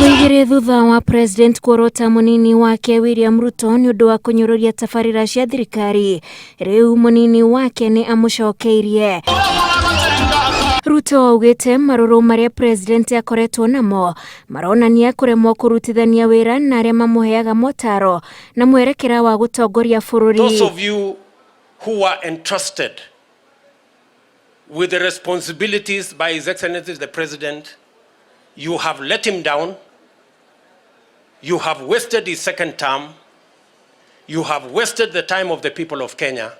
Thikũ igĩrĩ thutha wa President kuorota mũnini wake William Ruto nĩ ũndũ wa kũnyũrũria tabarĩra cia thirikari, rĩu mũnini wake nĩ amũcokeirie. Ruto augĩte marũrũ marĩa President akoretwo namo maronania kũremwo kũrutithania wĩra na arĩa mamũheaga motaro na mwerekera wa gũtongoria bũrũri. Those of you who were entrusted with the responsibilities by His Excellency the President, you have let him down, you have wasted his second term, you have wasted the time of the people of Kenya.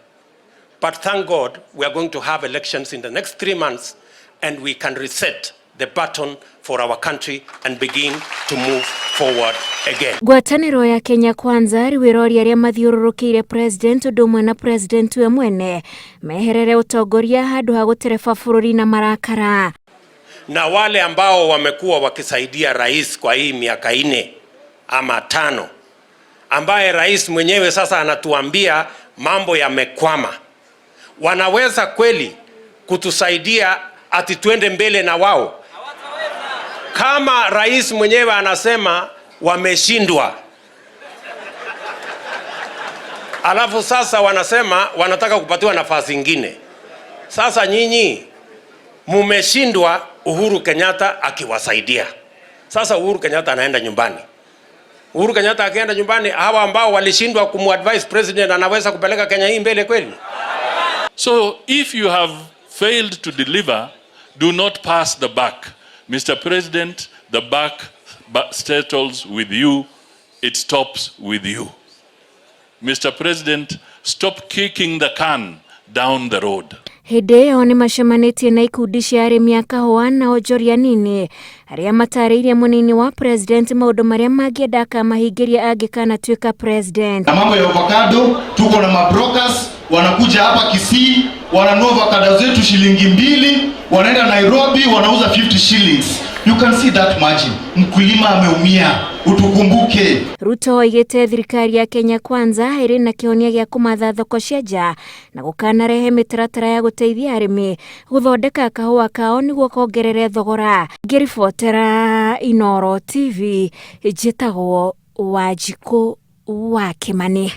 But thank God we are going to have elections in the next 3 months and we can reset the button for our country and begin to move forward again. Ngwatanĩro ya Kenya Kwanza rĩu ĩroria arĩa mathiũrũrũkĩire president ũndũ ũmwe na president we mwene meherere ũtongoria handũ ha gũtereba bũrũri na marakara. Na wale ambao wamekuwa wakisaidia rais kwa hii miaka 4 ama 5, ambaye rais mwenyewe sasa anatuambia mambo yamekwama, wanaweza kweli kutusaidia ati tuende mbele na wao? Kama rais mwenyewe anasema wameshindwa, alafu sasa wanasema wanataka kupatiwa nafasi ingine. Sasa nyinyi mumeshindwa, Uhuru Kenyatta akiwasaidia. Sasa Uhuru Kenyatta anaenda nyumbani. Uhuru Kenyatta akienda nyumbani, hawa ambao walishindwa kumuadvise president anaweza kupeleka Kenya hii mbele kweli? So if you have failed to deliver, do not pass the buck. Mr. President, the buck settles with you. It stops with you. Mr. President, stop kicking the can down the road. Hĩndĩ ĩyo nĩ macemanĩtie na ikundi cia arĩmi a kahũa na onjoria nini arĩa matarĩirie mũnini wa president maũndũ marĩa mangĩenda akamahingĩria angĩkanatuĩka president. Na mambo ya avocado, tuko na mabrokers wanakuja hapa Kisii, wananunua avocado zetu shilingi 2, wanaenda Nairobi wanauza 50 shillings. You can see that margin. Mkulima ameumia, utukumbuke. Ruto oigĩte thirikari ya Kenya Kwanza ĩrĩ na kĩhonia gĩa kũmatha thoko cia nja na gũkanarehe mĩtaratara ya gũteithia arĩmi gũthondeka kahũa kao nĩguo kongerere thogora. Ngĩribotera Inooro TV, njĩtagwo Wanjikũ wa Kĩmani.